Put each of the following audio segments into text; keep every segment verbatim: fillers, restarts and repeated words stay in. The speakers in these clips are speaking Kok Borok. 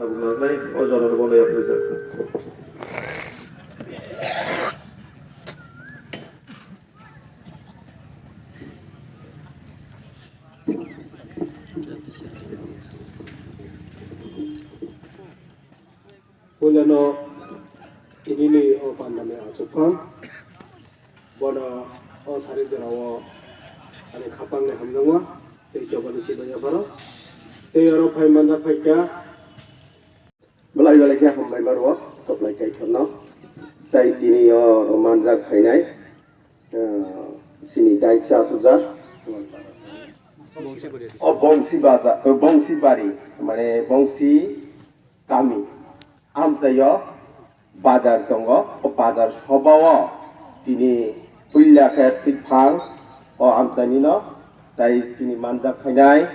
Tabuk nangnai o jorano bono yapharjak. Puilano tinini o pandani achukphang. Bono o sari jorao ani khapangni hamjakma tei chobani sida yapharo. Tei oro phai manjak phaikha. Belai belai khe hambai maro toklai kaitorno. Tai tini o manjak phainai, ah, sini daisa suja. O bongsi baza, o bongsi bari, mane bongsi kami. Amchaio bazar tongo, o bazar sobao tini puila khe thikphang o amchainino, tai chini manjak phainai,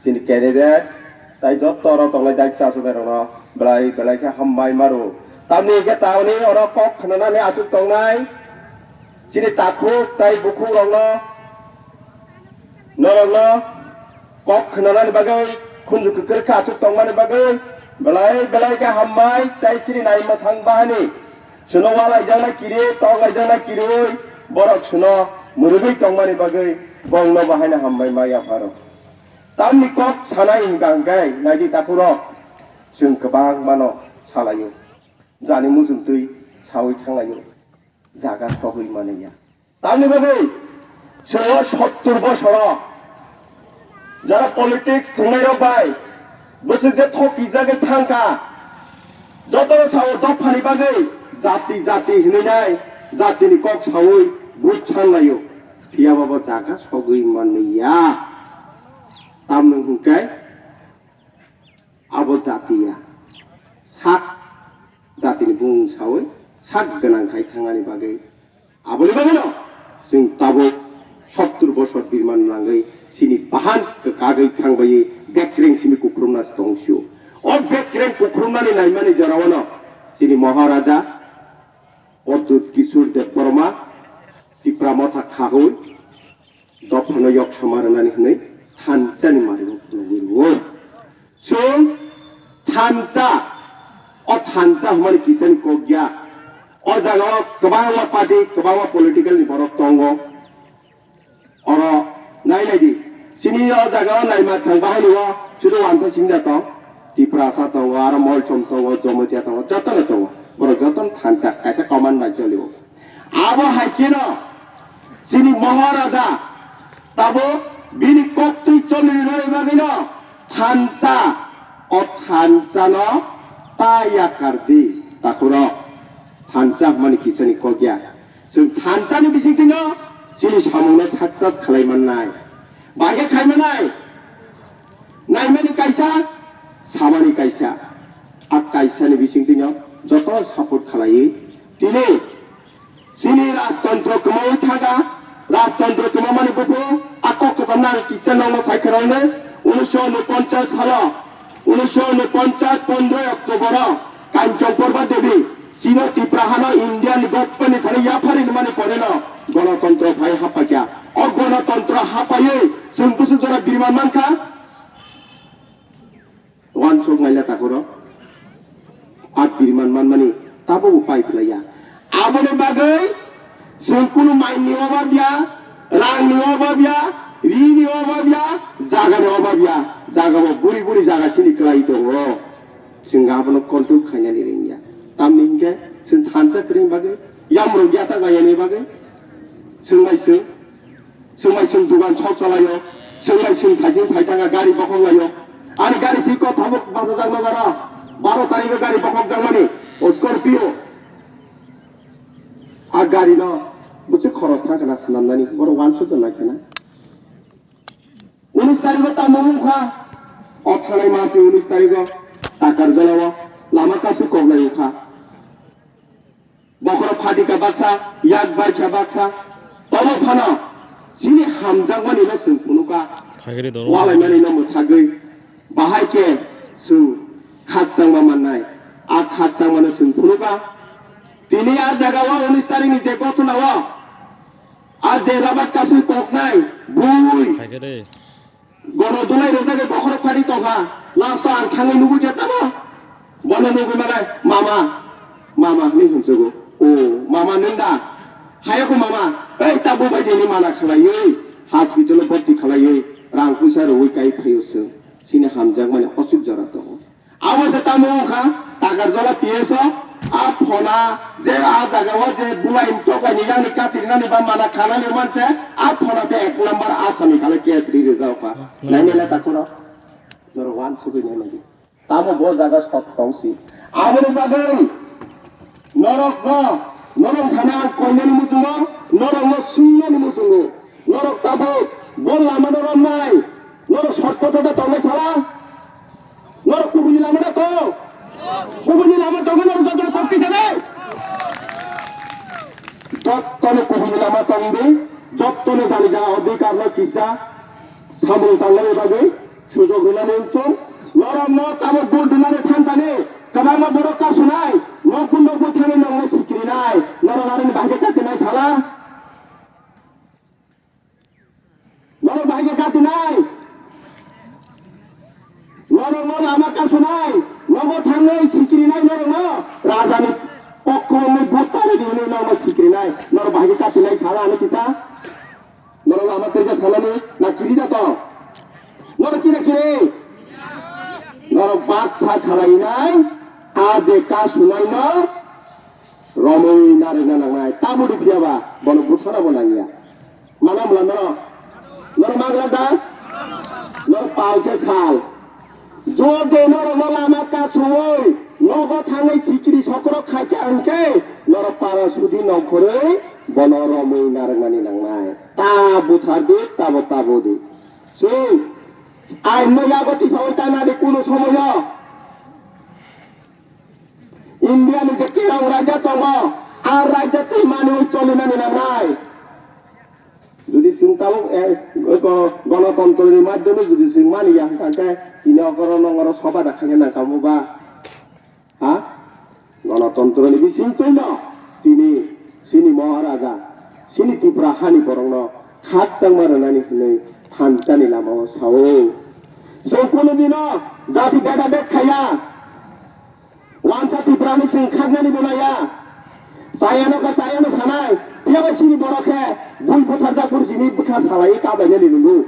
chini candidate, tai joto oro tongnai daisa achuknairokno belai belai khe hambai maro. Tamni hwnkhe tauni oro kok khnanani achuk tongnai, chini takhuk tai bukhukrokno Norokno kok khnanani bagwi, khunju kwkrwi khe achuk tongmani bagwi belai belai khe hambai tei siri naima thang bahani. Chwngno walaijaknai kiri, tongaijaknai kirwi, borok chwngno mwrwgwi tongmani bagwi bongno bahaino hambai ma yapharo. Tamni kok sanai hwnkha hwnkhe naidi takhurok, chwng kwbangmano salaio, jani muchungtwi saui thanglaio, jaga sogwi manliya. Tamni bagwi chwng o sottur bosoro jara politics thwngnairok bai bwswk je thokijagwi thangkha, jotono sao dophani bagwi jati jati hinwi jatini kok saui vote sanlaio, phiyaba bo jaga sogwi manliya. Tamni hwnkhe abo jatiya sak jatini bumung saui sak gwnang khai thangnani bagwi, aboni bagwino chwng tabuk sottur bosor birman nangwi chini bahan kwkagwi thangbai bekreng simi kukrumna se tong sio. O bekreng kukrumnani naimani jorao no chini Maharaja Pradyut Kishore Debbarma Tipra Motha khagwi dophano yok sama rwnani hwnwi thansa ni mari o phunugwi rwo. Chwng thansa, o thansa hwnmani kisa ni kok ya. O jaga o kwbangma party, kwbangma political ni borok tongo. Oro nai nai di. Chini o jaga o naima thang bahai ni o chudu wansa singda tong. Tiprasa tongo, aro Molsom tongo, Jomotia tongo, jotono tongo. Borok jotono thansa, kaisa command bai cholio. Abo hai kheno chini Maharaja tabo bini koktwi choli rwnani bagwino thansa, o thansano ta yakar di, takhurok. Thansa hwnmani kisani kok ya. Chwng thansani bisingtwino chini samungno success khlai mannai. Bai khe khai mannai. Naimani kaisa, samani kaisa. A kaisani bisingtwino joto support khlaiwi tini chini rajtantro kwmawi thaga, rajtantro kwmamani buphuru a kok kwchamno ang kisa nokno sai khwrangno, unisho unoponchas salo, unisho unoponchas pondroi October o Kanchan Prabha Devi chino Tipra hano Indian government ni thani yaphari nmani poreno Ganatantro phai hapakya. O Ganatantro hapaiwi chwng bwswk jora birman mankha. Wansuk naila takhoro. A birman manmani tabuk pai phlaiya. Aboni bagwi chwng kunu maini obab ya, rangni obab ya, rini obab ya, jagani obab ya. Jagao buri buri jaga sini kwlai tongo. Chwng abono control khainani ringya. Tamni hinkhe chwng thansa kwrwini bagwi, yamrok yachak laiyani bagwi chwng bai chwng Swngbai swng dugan sok chalaio, swngbai swng thaising sai thanga gari bokhok laio. Ani gari si kotha bo bachajak nogara, baro tarikh o gari bokhok jakmani, o Scorpio. A gari no bwswk khoros thang khna swnamnani, borok wansuk tongnai khna. Unis tarikh o tamo wngkha, o thanai masi unis tarikh o Takarjala o lama kasu koklai wngkha. Bokhorok phatikha baksa, yak baikha baksa, tobo phano chini hamjakmani no chwng phunukha, Thagri doro. Walaimani no mwthagwi, bahai khe chwng khakchangma mannai, a khakchangma no chwng phunukha. Tini a jaga o unis tarikh ni je ghotona o, a je rabat kasui koknai, bui, Thagri. Gono dulai rwjagwi bokhorok phari tongkha. Last o ang thangwi nugwi khe tamo. Nugwi mane, "Mama, mama," hinwi hwnsugo. "O, mama nwng da?" Hayako mama, ei tabuk bai nini mana khlaiwi, hospital-o bhorti khlaiwi, rang puisa rwui kai phaio chwng. Chini hamjakmani osuk jora tongo. Abo se tamo wngkha, Takarjala P S o, a phona je a jaga o je bulai tokaini yakni katirinani ba mana khanani manse, a phona se ek number asami khalai case ri rijak kha. Nainai le takhoro. Norok wansugwi nainai di. Tamo bo jaga sot tong si. Aboni bagwi norokno, norok thani ang koinani muchungo, norokno swngnani muchungo. Norok tabuk bo lamano romnai, norok sot poto da tongnai sala. Norok kubuni lama da tong. Kubuni lama tongwi norok jotono kokti sanai. Jottoni kubuni lama tongdi, jottoni jani ja odhikar no kisa samung tangnani bagwi. Sujok rwnani wngthung, norokno tabuk vote rwnani thantani kwbangma borok kasunai, nokbo nokbo thangwi nokno sikrinai, norok aroni bahai khe katinai sala? Norok bahai khe katinai? Norokno lama kasunai, nogo thangwi sikrinai norokno, rajani pokho wngwi vote tari di hwnwi nokno sikrinai, norok bahai khe katinai sala ani kisa? Norok lama tei sanani na kiri da tong? Norok kira kiri? Norok baksa khalainai, a je ka sunaino romwi narwkna nangnai. Tabudi phiyaba bono buthana bo nangya. Mana mula norok? Norok mangla da? Norok pal khe sal. Jodi norokno lama kachuwi nogo thangwi sikiri sokrok khaikha hwnkhe norok para sudi nongkhorwi bono romwi narwknani nangnai. Ta buthardi, tabo tabodi. Chwng aino yago tisawi tanadi kunu somoyo. India ni je kerong raja tongo, a raja tei manwi cholinani nangnai. Jodi chwng tabuk, eh, go-, gonotontroni madhyome jodi chwng mani ya hwnkha khe tini okoro nongoro soba da khaina nangkha mo ba? Ha? Gonotontroni bisingtwi no tini chini Maharaja, chini Tripura hani borokno khakchangma rwnani hwnwi thanchani lamao sao. Chwng kunu dino jati beda bed khaya. Wansa Tripura ni sing khaknani bo naya. Chayano ka chayano sanai. Phiyaba sini borok khe bui butharjak buri sini bwkha salai kabainani nungo.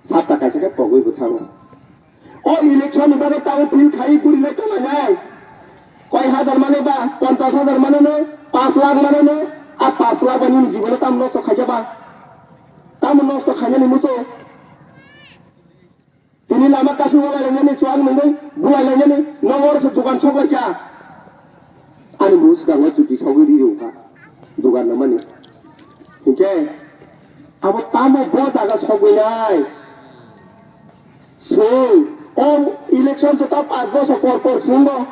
Satta kaisa khe pogwi bwthango. O election ni bagwi tamo pil khai guri lai tongnai. Koi hajar mane ba ponchas hajar mane no, pas lakh mane no, a pas lakh ba nini jibono tamo nosto khaikha ba? Tamo nosto khainani muchung? Tini lama kasu walai lainani, chuang nungwi bulai lainani, nogo oro se dukan sok lai kha. Ani bo swkango chuti sogwi ri rw kha dukan nangmani. Hinkhe abo tamo bo jaga sogwi nai? Swng, o election to ta panch bosor por por swng bo.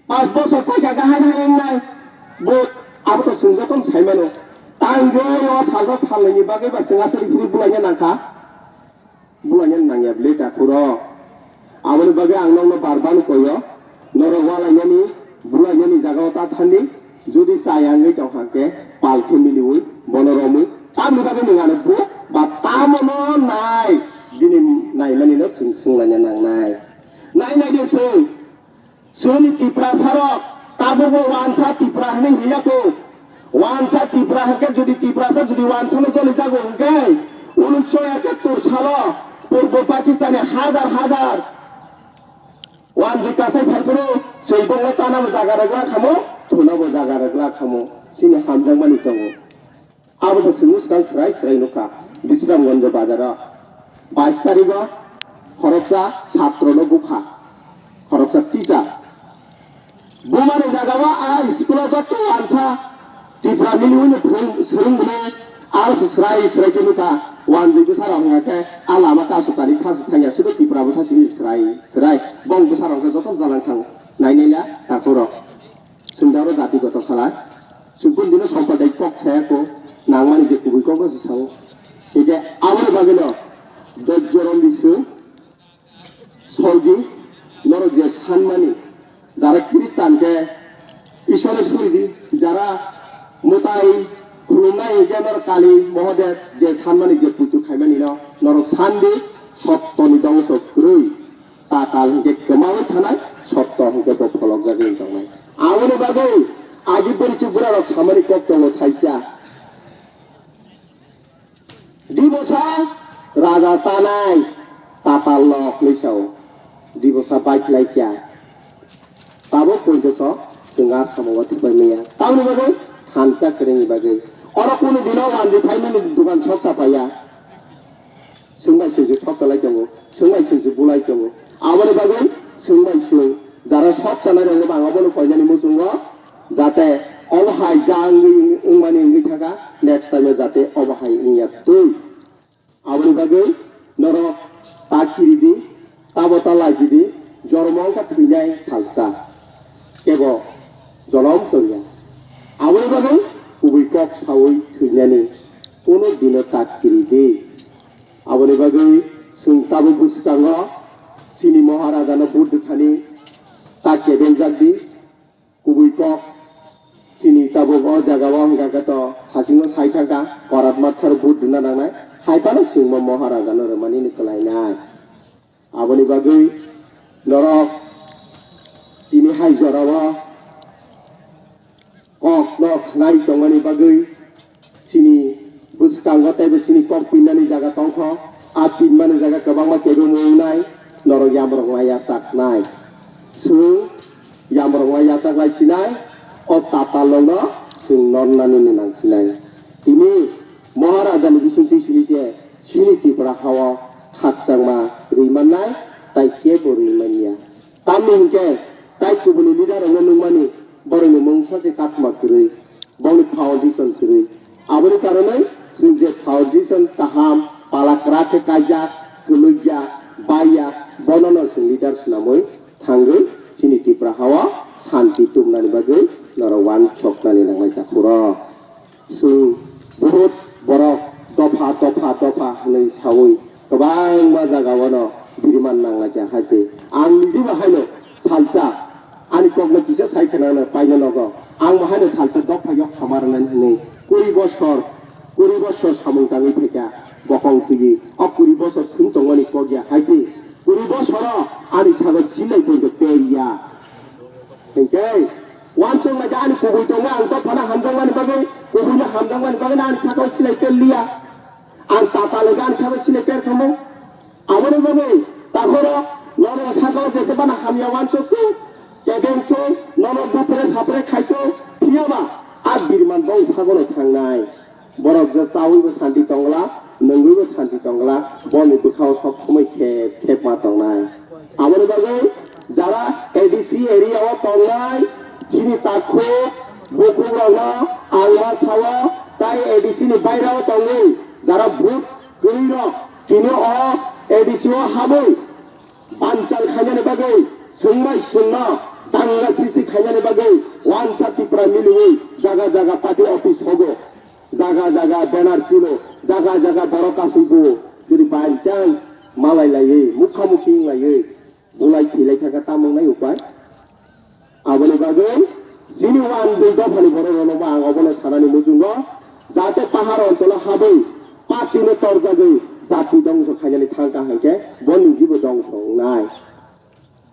Panch bosor paikha khe hai hai wngnai. Bo abo to chwng jotono sai mano. Tang yo yo salsa salnwini bagwi ba chwng aswk rifri bulaina nangkha. Bulaina nangya bwle ta khuro. Aboni bagwi ang nokno bar bar koyo. Norok walainani, bulainani jagao ta thandi. Jodi chaya wngwi tongkha khe pal khe miliwi bono romwi. Tamni bagwi nwng ano bo ba tamo no nai. Bini naimani no chwng swnglaina nangnai. Nai nai de chwng. Chini Tiprasa rok tabukbo wansa Tipra hinwi hiya kho. Wansa Tipra hinkhe jodi Tiprasa jodi wansano joli jago hinkhe unisho ekattor salo purbo Pakistani hajar hajar wanjwi kasai phaiphuru chwng bongno chanabo jaga rwgla khamo, thunabo jaga rwgla khamo chini hamjakmani tongo. Abo se chwng swkang swrai swrai nukha. Bisramganj bazaro bais tarigo khoroksa chatrono bukha, khoroksa teacher. Bumani jagao a school-o joto wansa Tipra mili hwnwi phwrwng-, swrwng bwlwi aro se swrai swrai khe nukha. Wanjwi bwsarok hwnkha khe a lama kasu tari kha se thangya, sibo Tipra bwsa simi swrai swrai. Bong bwsarok hwnkha joto jalang thang nainai la takhorok. Chwng da oro jati goto khala. Chwng bini dino sampal dai kok saya ko. Nangmani je kubui kok no se sao. Hingke aboni bagwi no dojjo romdi chwng soldi norok je sanmani. Jara Khristan khe Ishwar suri di. Jara mwtai khulumnai hingke norok Kali Mohodev je sanmani je puitu khaimani no norok sandi sottoni dongso kwrwi. Tatal hingke kwma thanai sotto hwnkhe bo pholokjagwi wng tongnai. Aboni bagwi agi bwrwichwk bwrarok samani kok tongo thaisa. Dibosa raja chanai tatal lok hinwi sao. Dibosa baikhlai kya. Tabuk poito so chwng a samung o thangbai manya. Tamoni bagwi thansa kwrwngni bagwi. Oro kunu dino wanji phaimani dukan sok sapaiya. Chwng bai chwng se thok chalai tongo, chwng bai chwng se bulai tongo. Aboni bagwi chwng bai chwng jara sok chanai rokno bang abono koinani muchungo jate obo hai ja wngwi wngmani wngwi thaka next time o jate obo hai wngya twi. Aboni bagwi norok ta khiridi, tabo ta laijidi, jormo wngkha thwinai salsa, kebo jonom tongya. Aboni bagwi kubui kok saui thwinani kuno dino ta khiridi. Aboni bagwi chwng tabuk bwskango chini Maharajano vote rwthani ta kebenjakdi. Kubui kok chini tabuk o jagao hwnkha khe to hasingo sai thangkha, korat mathar vote rwna nangnai, hai phano chwngbo Maharajano rwmani ni kwlainai. Aboni bagwi norok tini hai jorao kokno khnai tongmani bagwi chini bwskango teibo chini kok pinnani jaga tongkho. A pinnani jaga kwbangma kebo mwngnai, norok yamrokma yachaknai. Chwng yamrokma yachaklai sinai, o tatal rokno chwng nornani ni nang sinai. Tini Maharajani bisingtwi simi se chini Tripura hao khakchangma rwi mannai, tai kebo rwi manya. Tamni hwnkhe tai kubuni leader rokno nukmani borokni mungsa se kathma kwrwi, bongni foundation kwrwi. Aboni karonwi chwng je foundation kaham, pala kwrak khe kaijak, kwlwkya, baiya, bonono chwng leader swnamwi thangwi chini Tripura hao santi tubunani bagwi norok uansuknani nangnai takhurok. Chwng buhut borok dopha, dopha, dopha hwnwi saui kwbangma jagao no biriman nanglaikha hai se. Ang nini bo haino salsa ani kokno kisa sai khna paino nogo. Ang bo haino salsa dopha yok sama rwnani hwnwi kuri bosor, kuri bosor samung tangwi phaikha bokong twiwi. O kuri bosor thung tongmani kok ya hai se. Kuri bosoro ani sago silai poito per ya. Hinkhe, uansuk naikhe ani kubui tongo, ang dophano hamjakmani bagwi, kubuino hamjakmani bagwi ani sakao silai perliya. Ang tatal wngkha ani sakao silai perkhamu. Aboni bagwi takhoro norok sakao jese bana hamya uansuk tong, kebeng tong, nono bupre sapre khai tong, phiyaba a birman bong sagono thangnai. Borok je chaui bo santi tongla, nungui bo santi tongla, boni bwkhao sok somoi khep khep ma tongnai. Aboni bagwi jara A D C area o tongnai chini takhuk bukhuk rokno ang ma sao, tai A D C ni baira o tongwi jara vote kwrwi rok tini o A D C o habwi Banchal khainani bagwi, swngbai swngno danga sisti khainani bagwi, wansa Tripura miliwi jaga jaga party office hogo, jaga jaga banner chilo, jaga jaga borok kasui bo, jodi banchal malai laiwi, mukha mukhi wng laiwi, bulai thilai thangkha tamo wngnai upai? Aboni bagwi chini uanjwi dophani borok rokno bo ang obono sanani muchungo, jate pahar oncholo habwi patino torjagwi jati dongso khainani thangkha hinkhe bo niji bo dongso wngnai.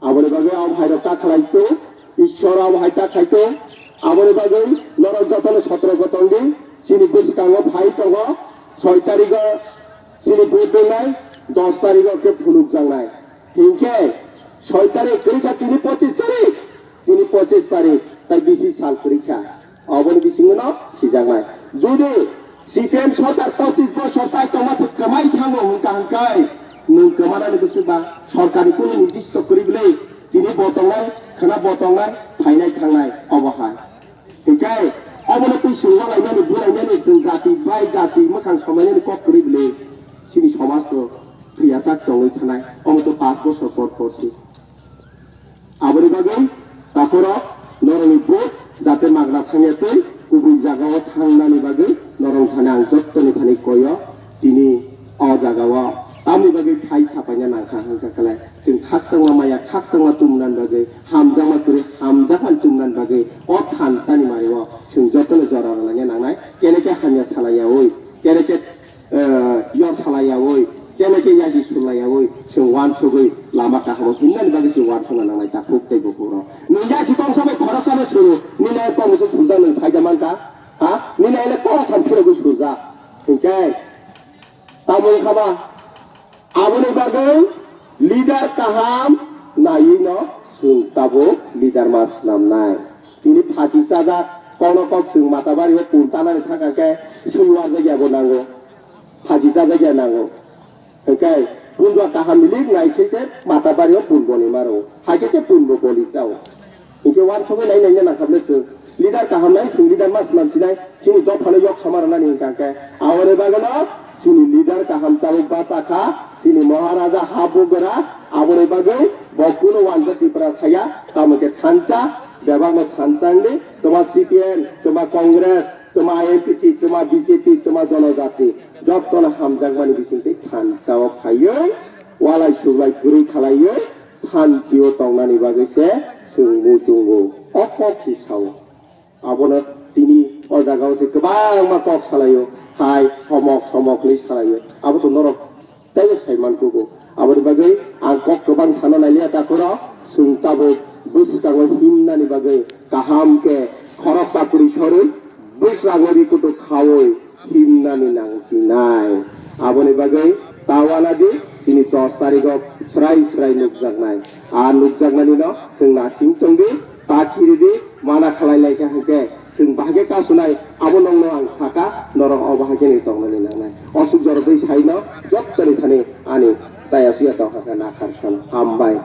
Aboni bagwi abo hai rok ta khlai tong, Ishwar abo hai ta khai tong. Aboni bagwi norok jotono sotroko tongdi, chini bwskango phai tongo, soi tarigo chini vote wngnai, dos tarigo khe phunukjaknai. Hinkhe soi tarik kwrwi kha, tini pochis tarik, tini pochis tarik, tai bisi sal kwrwi kha. Oboni bisingo no sijaknai. Jodi C P M sorkar pochis bosor chai tongma se kwmai thango hwnkha hwnkhe, nwng kwmanani bwswk ba sorkarni kunu nirdisto kwrwi bwlwi tini bo tongnai, khwna bo tongnai, phainai thangnai obo hai. Hinkhe obono twi swngna lainani, bulainani, chwng jati bai jati mwkhang somainani kok kwrwi bwlwi chini somaj to thwiyasak tongwi thanai, omo to panch bosor por por se. Aboni bagwi takhoro norokni vote jate magna thangya tei kubui jagao thangnani bagwi norok thani ang jottoni thani koyo. Tini o jagao tamni bagwi phai sapaina nangkha hwnkha khlai chwng khakchangma maya khakchangma tumnani bagwi, hamjakma kwrwi hamjakma tumnani bagwi o thansani mario chwng jotono jora rwlaina nangnai. Kene khe hamya salaiyaui, kene khe, eh, yor salaiyaui, Kene ke yasi sulai yawi, chwng wansugwi lama kahamo himnani bagwi chwng wansukna nangnai takhuk tei bukhuk rok. Nwng yasi kongsa bai khoroksa no suru, nini ai kong se suja nwng saida manka, ha? Nini ai le kong tham phirogwi suja. Hinkhe, tamo wngkha ba? Aboni bagwi leader kaham naiwi no chwng tabuk leader ma swnamnai. Tini phachi chajak, kokno kok chwng Matabari o pun tanani thangkha khe swi warjak ya bo nango. Phachi chajak ya nango. Hinkhe punjua kaham milik nai khe se Matabari o pun boni maro. Hai khe se pun bo boli chao. Hinkhe wansugwi nai nai nang khamle chwng leader kaham nai, chwng leader ma swnam sinai, chini dophano yok sama rwnani hinkha khe. Aboni bagwino chini leader kaham tabuk bacha kha, chini Maharaja ha bugra, aboni bagwi bo kuno wanja Tipra saya, tamo khe thansa, bebakno thansa wngdi, twma C P M, twma Congress, twma I N P T, twma B J P, twma Jonojati, jottono hamjakmani bisingtwi thansa o phaiwi, walai suglai kwrwi khalaiwi, shanti o tongnani bagwi se chwng muchungo. O kok se sao. Abono tini o jaga o se kwbangma kok salaio, hai homok somok hinwi salaio. Abo to norok teibo sai mankugo. Aboni bagwi ang kok kwbang sana nailiya takhoro, chwng tabuk bwskango himnani bagwi kaham khe khorok pakri sorwi, bwskango ri kutuk khaui himnani nangchinai. Aboni bagwi ta wanadi chini dos tarigo srai srai nukjaknai. A nukjaknanino chwng nasing tongdi, ta khiridi, mana khalai laikha hinkhe chwng bahai khe kasunai. Abo nokno ang saka, norok o bahai khe ni tongnani nangnai. Osuk jorok twi saino jottoni thani ani chaya suya tongkha khe nakhar sano. Hambai.